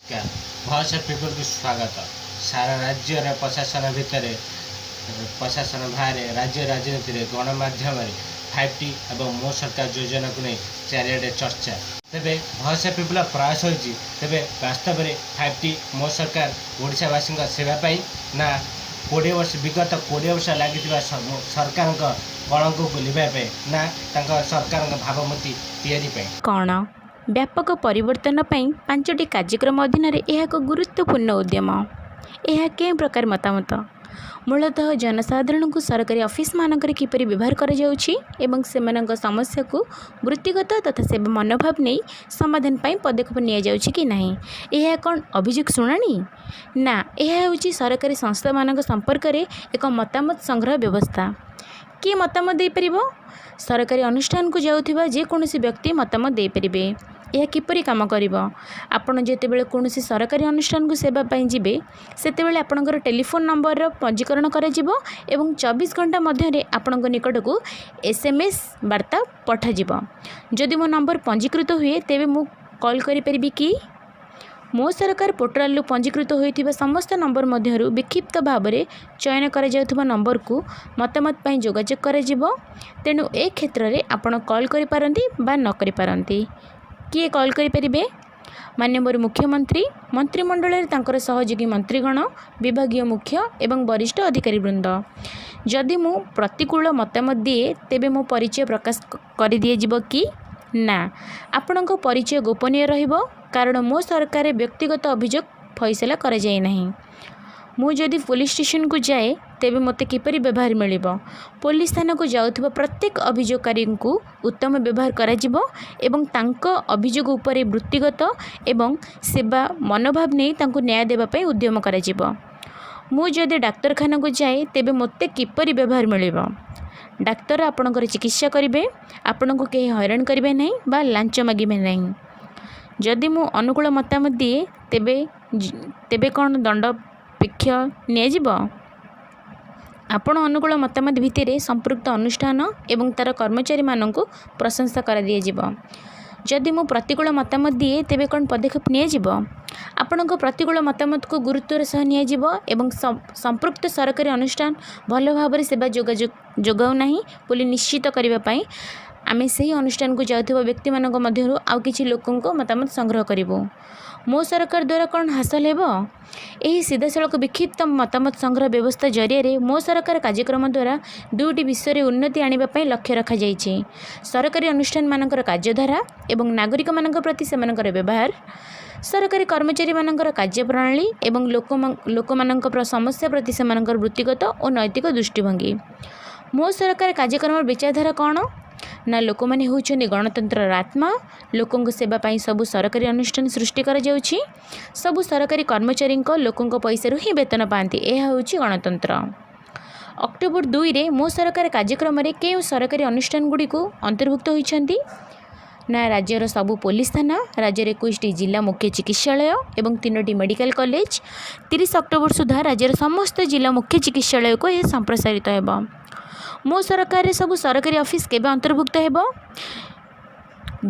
Voice of ପିପୁଲକୁ ସ୍ୱାଗତ। ସାରା ରାଜ୍ୟର ପ୍ରଶାସନ ଭିତରେ, ପ୍ରଶାସନ ବାହାରେ, ରାଜ୍ୟ ରାଜନୀତିରେ, ଗଣମାଧ୍ୟମରେ 5ଟି ଏବଂ ମୋ ସରକାର ଯୋଜନାକୁ ନେଇ ଚାରିଆଡ଼େ ଚର୍ଚ୍ଚା। ତେବେ ଭଏସ୍ ଅଫ୍ ପିପୁଲର ପ୍ରୟାସ ହୋଇଛି, ତେବେ ବାସ୍ତବରେ 5ଟି ମୋ ସରକାର ଓଡ଼ିଶାବାସୀଙ୍କ ସେବା ପାଇଁ ନା 20 ବର୍ଷ, ବିଗତ 20 ବର୍ଷ ଲାଗିଥିବା ସରକାରଙ୍କ କଳଙ୍କକୁ ଲିଭାଇବା ପାଇଁ ନା ତାଙ୍କ ସରକାରଙ୍କ ଭାବମୂର୍ତ୍ତି ତିଆରି ପାଇଁ? କ'ଣ ବ୍ୟାପକ ପରିବର୍ତ୍ତନ ପାଇଁ ପାଞ୍ଚଟି କାର୍ଯ୍ୟକ୍ରମ ଅଧୀନରେ ଏହା ଏକ ଗୁରୁତ୍ୱପୂର୍ଣ୍ଣ ଉଦ୍ୟମ। ଏହା କେଉଁ ପ୍ରକାର ମତାମତ? ମୂଳତଃ ଜନସାଧାରଣଙ୍କୁ ସରକାରୀ ଅଫିସମାନଙ୍କରେ କିପରି ବ୍ୟବହାର କରାଯାଉଛି ଏବଂ ସେମାନଙ୍କ ସମସ୍ୟାକୁ ବୃତ୍ତିଗତ ତଥା ସେବା ମନୋଭାବ ନେଇ ସମାଧାନ ପାଇଁ ପଦକ୍ଷେପ ନିଆଯାଉଛି କି ନାହିଁ। ଏହା କ'ଣ ଅଭିଯୋଗ ଶୁଣାଣି? ନା, ଏହା ହେଉଛି ସରକାରୀ ସଂସ୍ଥାମାନଙ୍କ ସମ୍ପର୍କରେ ଏକ ମତାମତ ସଂଗ୍ରହ ବ୍ୟବସ୍ଥା। କିଏ ମତାମତ ଦେଇପାରିବ? ସରକାରୀ ଅନୁଷ୍ଠାନକୁ ଯାଉଥିବା ଯେକୌଣସି ବ୍ୟକ୍ତି ମତାମତ ଦେଇପାରିବେ। ଏହା କିପରି କାମ କରିବ? ଆପଣ ଯେତେବେଳେ କୌଣସି ସରକାରୀ ଅନୁଷ୍ଠାନକୁ ସେବା ପାଇଁ ଯିବେ, ସେତେବେଳେ ଆପଣଙ୍କର ଟେଲିଫୋନ୍ ନମ୍ବରର ପଞ୍ଜୀକରଣ କରାଯିବ ଏବଂ 24 ଘଣ୍ଟା ମଧ୍ୟରେ ଆପଣଙ୍କ ନିକଟକୁ SMS ବାର୍ତ୍ତା ପଠାଯିବ। ଯଦି ମୋ ନମ୍ବର ପଞ୍ଜୀକୃତ ହୁଏ, ତେବେ ମୁଁ କଲ୍ କରିପାରିବି କି? ମୋ ସରକାର ପୋର୍ଟାଲରୁ ପଞ୍ଜୀକୃତ ହୋଇଥିବା ସମସ୍ତ ନମ୍ବର ମଧ୍ୟରୁ ବିକ୍ଷିପ୍ତ ଭାବରେ ଚୟନ କରାଯାଉଥିବା ନମ୍ବରକୁ ମତାମତ ପାଇଁ ଯୋଗାଯୋଗ କରାଯିବ। ତେଣୁ ଏ କ୍ଷେତ୍ରରେ ଆପଣ କଲ୍ କରିପାରନ୍ତି ବା ନ କରିପାରନ୍ତି। କିଏ କଲ୍ କରିପାରିବେ? ମାନ୍ୟବର ମୁଖ୍ୟମନ୍ତ୍ରୀ, ମନ୍ତ୍ରିମଣ୍ଡଳରେ ତାଙ୍କର ସହଯୋଗୀ ମନ୍ତ୍ରୀଗଣ, ବିଭାଗୀୟ ମୁଖ୍ୟ ଏବଂ ବରିଷ୍ଠ ଅଧିକାରୀ ବୃନ୍ଦ। ଯଦି ମୁଁ ପ୍ରତିକୂଳ ମତାମତ ଦିଏ, ତେବେ ମୋ ପରିଚୟ ପ୍ରକାଶ କରିଦିଆଯିବ କି? ନା, ଆପଣଙ୍କ ପରିଚୟ ଗୋପନୀୟ ରହିବ, କାରଣ ମୋ ସରକାରରେ ବ୍ୟକ୍ତିଗତ ଅଭିଯୋଗ ଫଇସଲା କରାଯାଏ ନାହିଁ। ମୁଁ ଯଦି ପୋଲିସ ଷ୍ଟେସନକୁ ଯାଏ, ତେବେ ମୋତେ କିପରି ବ୍ୟବହାର ମିଳିବ? ପୋଲିସ ଥାନାକୁ ଯାଉଥିବା ପ୍ରତ୍ୟେକ ଅଭିଯୋଗକାରୀଙ୍କୁ ଉତ୍ତମ ବ୍ୟବହାର କରାଯିବ ଏବଂ ତାଙ୍କ ଅଭିଯୋଗ ଉପରେ ବୃତ୍ତିଗତ ଏବଂ ସେବା ମନୋଭାବ ନେଇ ତାଙ୍କୁ ନ୍ୟାୟ ଦେବା ପାଇଁ ଉଦ୍ୟମ କରାଯିବ। ମୁଁ ଯଦି ଡାକ୍ତରଖାନାକୁ ଯାଏ, ତେବେ ମୋତେ କିପରି ବ୍ୟବହାର ମିଳିବ? ଡାକ୍ତର ଆପଣଙ୍କର ଚିକିତ୍ସା କରିବେ। ଆପଣଙ୍କୁ କେହି ହଇରାଣ କରିବେ ନାହିଁ ବା ଲାଞ୍ଚ ମାଗିବେ ନାହିଁ। ଯଦି ମୁଁ ଅନୁକୂଳ ମତାମତ ଦିଏ, ତେବେ କ'ଣ ଦଣ୍ଡ ନିଆଯିବ? ଆପଣ ଅନୁକୂଳ ମତାମତ ଭିତ୍ତିରେ ସମ୍ପୃକ୍ତ ଅନୁଷ୍ଠାନ ଏବଂ ତା'ର କର୍ମଚାରୀମାନଙ୍କୁ ପ୍ରଶଂସା କରିଦିଆଯିବ। ଯଦି ମୁଁ ପ୍ରତିକୂଳ ମତାମତ ଦିଏ, ତେବେ କ'ଣ ପଦକ୍ଷେପ ନିଆଯିବ? ଆପଣଙ୍କ ପ୍ରତିକୂଳ ମତାମତକୁ ଗୁରୁତ୍ୱର ସହ ନିଆଯିବ ଏବଂ ସମ୍ପୃକ୍ତ ସରକାରୀ ଅନୁଷ୍ଠାନ ଭଲ ଭାବରେ ସେବା ଯୋଗାଯୋଗ ଯୋଗାଉ ନାହିଁ ବୋଲି ନିଶ୍ଚିତ କରିବା ପାଇଁ ଆମେ ସେହି ଅନୁଷ୍ଠାନକୁ ଯାଉଥିବା ବ୍ୟକ୍ତିମାନଙ୍କ ମଧ୍ୟରୁ ଆଉ କିଛି ଲୋକଙ୍କ ମତାମତ ସଂଗ୍ରହ କରିବୁ। ମୋ ସରକାର ଦ୍ୱାରା କ'ଣ ହାସଲ ହେବ? ଏହି ସିଧାସଳଖ ବିକ୍ଷିପ୍ତ ମତାମତ ସଂଗ୍ରହ ବ୍ୟବସ୍ଥା ଜରିଆରେ ମୋ ସରକାର କାର୍ଯ୍ୟକ୍ରମ ଦ୍ୱାରା ଦୁଇଟି ବିଷୟରେ ଉନ୍ନତି ଆଣିବା ପାଇଁ ଲକ୍ଷ୍ୟ ରଖାଯାଇଛି: ସରକାରୀ ଅନୁଷ୍ଠାନମାନଙ୍କର କାର୍ଯ୍ୟଧାରା ଏବଂ ନାଗରିକମାନଙ୍କ ପ୍ରତି ସେମାନଙ୍କର ବ୍ୟବହାର, ସରକାରୀ କର୍ମଚାରୀମାନଙ୍କର କାର୍ଯ୍ୟପ୍ରଣାଳୀ ଏବଂ ଲୋକମାନଙ୍କ ସମସ୍ୟା ପ୍ରତି ସେମାନଙ୍କର ବୃତ୍ତିଗତ ଓ ନୈତିକ ଦୃଷ୍ଟିଭଙ୍ଗୀ। ମୋ ସରକାର କାର୍ଯ୍ୟକ୍ରମର ବିଚାରଧାରା କ'ଣ? ନା, ଲୋକମାନେ ହେଉଛନ୍ତି ଗଣତନ୍ତ୍ରର ଆତ୍ମା। ଲୋକଙ୍କ ସେବା ପାଇଁ ସବୁ ସରକାରୀ ଅନୁଷ୍ଠାନ ସୃଷ୍ଟି କରାଯାଉଛି। ସବୁ ସରକାରୀ କର୍ମଚାରୀଙ୍କ ଲୋକଙ୍କ ପଇସାରୁ ହିଁ ବେତନ ପାଆନ୍ତି। ଏହା ହେଉଛି ଗଣତନ୍ତ୍ର। ଅକ୍ଟୋବର 2ରେ ମୋ ସରକାର କାର୍ଯ୍ୟକ୍ରମରେ କେଉଁ ସରକାରୀ ଅନୁଷ୍ଠାନ ଗୁଡ଼ିକୁ ଅନ୍ତର୍ଭୁକ୍ତ ହୋଇଛନ୍ତି? ନା, ରାଜ୍ୟର ସବୁ ପୋଲିସ ଥାନା, ରାଜ୍ୟର 21ଟି ଜିଲ୍ଲା ମୁଖ୍ୟ ଚିକିତ୍ସାଳୟ ଏବଂ ତିନୋଟି ମେଡ଼ିକାଲ କଲେଜ। 30 ଅକ୍ଟୋବର ସୁଦ୍ଧା ରାଜ୍ୟର ସମସ୍ତ ଜିଲ୍ଲା ମୁଖ୍ୟ ଚିକିତ୍ସାଳୟକୁ ଏହା ସମ୍ପ୍ରସାରିତ ହେବ। ମୋ ସରକାରରେ ସବୁ ସରକାରୀ ଅଫିସ କେବେ ଅନ୍ତର୍ଭୁକ୍ତ ହେବ?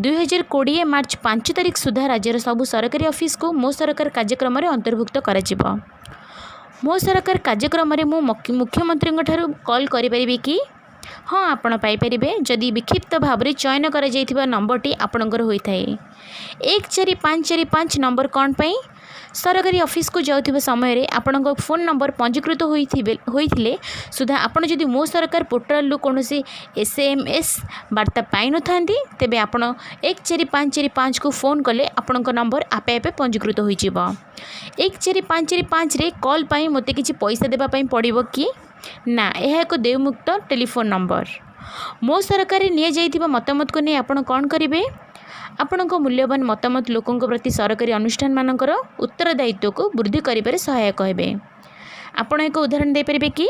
2020 ମାର୍ଚ୍ଚ 5 ତାରିଖ ସୁଦ୍ଧା ରାଜ୍ୟର ସବୁ ସରକାରୀ ଅଫିସକୁ ମୋ ସରକାର କାର୍ଯ୍ୟକ୍ରମରେ ଅନ୍ତର୍ଭୁକ୍ତ କରାଯିବ। ମୋ ସରକାର କାର୍ଯ୍ୟକ୍ରମରେ ମୁଁ ମୁଖ୍ୟମନ୍ତ୍ରୀଙ୍କ ଠାରୁ କଲ୍ କରିପାରିବି କି? ହଁ, ଆପଣ ପାଇପାରିବେ, ଯଦି ବିକ୍ଷିପ୍ତ ଭାବରେ ଚୟନ କରାଯାଇଥିବା ନମ୍ବରଟି ଆପଣଙ୍କର ହୋଇଥାଏ। 14545 ନମ୍ବର କ'ଣ ପାଇଁ? ସରକାରୀ ଅଫିସକୁ ଯାଉଥିବା ସମୟରେ ଆପଣଙ୍କ ଫୋନ୍ ନମ୍ବର ପଞ୍ଜୀକୃତ ହୋଇଥିଲେ ସୁଦ୍ଧା ଆପଣ ଯଦି ମୋ ସରକାର ପୋର୍ଟାଲରୁ କୌଣସି SMS ବାର୍ତ୍ତା ପାଇନଥାନ୍ତି, ତେବେ ଆପଣ 14545କୁ ଫୋନ୍ କଲେ ଆପଣଙ୍କ ନମ୍ବର ଆପେ ଆପେ ପଞ୍ଜୀକୃତ ହୋଇଯିବ। 14545ରେ କଲ୍ ପାଇଁ ମୋତେ କିଛି ପଇସା ଦେବା ପାଇଁ ପଡ଼ିବ କି? ନା, ଏହା ଏକ ଦେୟମୁକ୍ତ ଟେଲିଫୋନ୍ ନମ୍ବର। ମୋ ସରକାରରେ ନିଆଯାଇଥିବା ମତାମତକୁ ନେଇ ଆପଣ କ'ଣ କରିବେ? ଆପଣଙ୍କ ମୂଲ୍ୟବାନ ମତାମତ ଲୋକଙ୍କ ପ୍ରତି ସରକାରୀ ଅନୁଷ୍ଠାନମାନଙ୍କର ଉତ୍ତରଦାୟିତ୍ୱକୁ ବୃଦ୍ଧି କରିବାରେ ସହାୟକ ହେବେ। ଆପଣ ଏକ ଉଦାହରଣ ଦେଇପାରିବେ କି?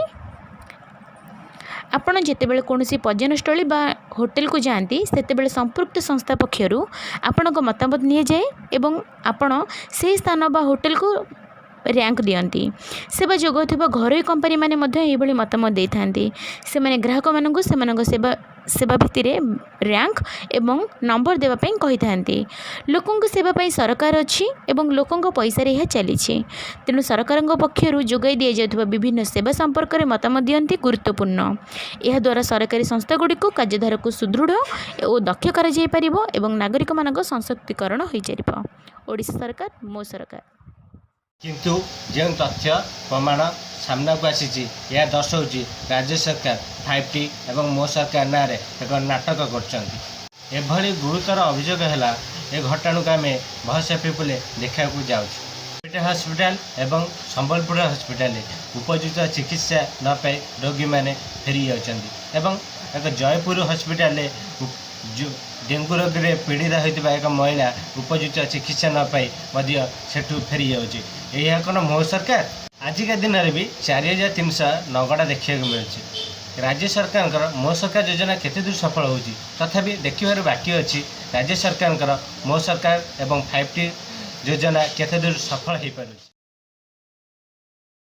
ଆପଣ ଯେତେବେଳେ କୌଣସି ପର୍ଯ୍ୟଟନସ୍ଥଳୀ ବା ହୋଟେଲକୁ ଯାଆନ୍ତି, ସେତେବେଳେ ସମ୍ପୃକ୍ତ ସଂସ୍ଥା ପକ୍ଷରୁ ଆପଣଙ୍କ ମତାମତ ନିଆଯାଏ ଏବଂ ଆପଣ ସେହି ସ୍ଥାନ ବା ହୋଟେଲକୁ ର୍ୟାଙ୍କ ଦିଅନ୍ତି। ସେବା ଯୋଗାଉଥିବା ଘରୋଇ କମ୍ପାନୀମାନେ ମଧ୍ୟ ଏହିଭଳି ମତାମତ ଦେଇଥାନ୍ତି। ସେମାନେ ଗ୍ରାହକମାନଙ୍କୁ ସେମାନଙ୍କ ସେବା ଭିତ୍ତିରେ ର୍ୟାଙ୍କ ଏବଂ ନମ୍ବର ଦେବା ପାଇଁ କହିଥାନ୍ତି। ଲୋକଙ୍କ ସେବା ପାଇଁ ସରକାର ଅଛି ଏବଂ ଲୋକଙ୍କ ପଇସାରେ ଏହା ଚାଲିଛି। ତେଣୁ ସରକାରଙ୍କ ପକ୍ଷରୁ ଯୋଗାଇ ଦିଆଯାଉଥିବା ବିଭିନ୍ନ ସେବା ସମ୍ପର୍କରେ ମତାମତ ଦିଅନ୍ତି ଗୁରୁତ୍ୱପୂର୍ଣ୍ଣ। ଏହାଦ୍ୱାରା ସରକାରୀ ସଂସ୍ଥାଗୁଡ଼ିକୁ କାର୍ଯ୍ୟଧାରାକୁ ସୁଦୃଢ଼ ଓ ଦକ୍ଷ କରାଯାଇପାରିବ ଏବଂ ନାଗରିକମାନଙ୍କ ସଶକ୍ତିକରଣ ହୋଇପାରିବ। ଓଡ଼ିଶା ସରକାର, ମୋ ସରକାର। କିନ୍ତୁ ଯେଉଁ ତଥ୍ୟ ପ୍ରମାଣ ସାମ୍ନାକୁ ଆସିଛି, ଏହା ଦର୍ଶାଉଛି ରାଜ୍ୟ ସରକାର 5ଟି ଏବଂ ମୋ ସରକାର ନାଁରେ ଏକ ନାଟକ କରୁଛନ୍ତି। ଏଭଳି ଗୁରୁତର ଅଭିଯୋଗ ହେଲା ଏ ଘଟଣାକୁ ଆମେ ଭଏସ୍ ଅଫ୍ ପିପୁଲ୍ ଦେଖିବାକୁ ଯାଉଛୁ। ହସ୍ପିଟାଲ ଏବଂ ସମ୍ବଲପୁର ହସ୍ପିଟାଲରେ ଉପଯୁକ୍ତ ଚିକିତ୍ସା ନ ପାଇ ରୋଗୀମାନେ ଫେରି ଯାଉଛନ୍ତି ଏବଂ ଏକ ଜୟପୁର ହସ୍ପିଟାଲରେ ଡେଙ୍ଗୁ ରୋଗରେ ପୀଡ଼ିତ ହୋଇଥିବା ଏକ ମହିଳା ଉପଯୁକ୍ତ ଚିକିତ୍ସା ନ ପାଇ ମଧ୍ୟ ସେଠୁ ଫେରିଯାଉଛି। ଏହା କ'ଣ ମୋ ସରକାର? ଆଜିକା ଦିନରେ ବି 4300 ନଗଡ଼ା ଦେଖିବାକୁ ମିଳୁଛି। ରାଜ୍ୟ ସରକାରଙ୍କର ମୋ ସରକାର ଯୋଜନା କେତେ ଦୂର ସଫଳ ହେଉଛି, ତଥାପି ଦେଖିବାର ବାକି ଅଛି ରାଜ୍ୟ ସରକାରଙ୍କର ମୋ ସରକାର ଏବଂ 5ଟି ଯୋଜନା କେତେ ଦୂର ସଫଳ ହୋଇପାରୁଛି।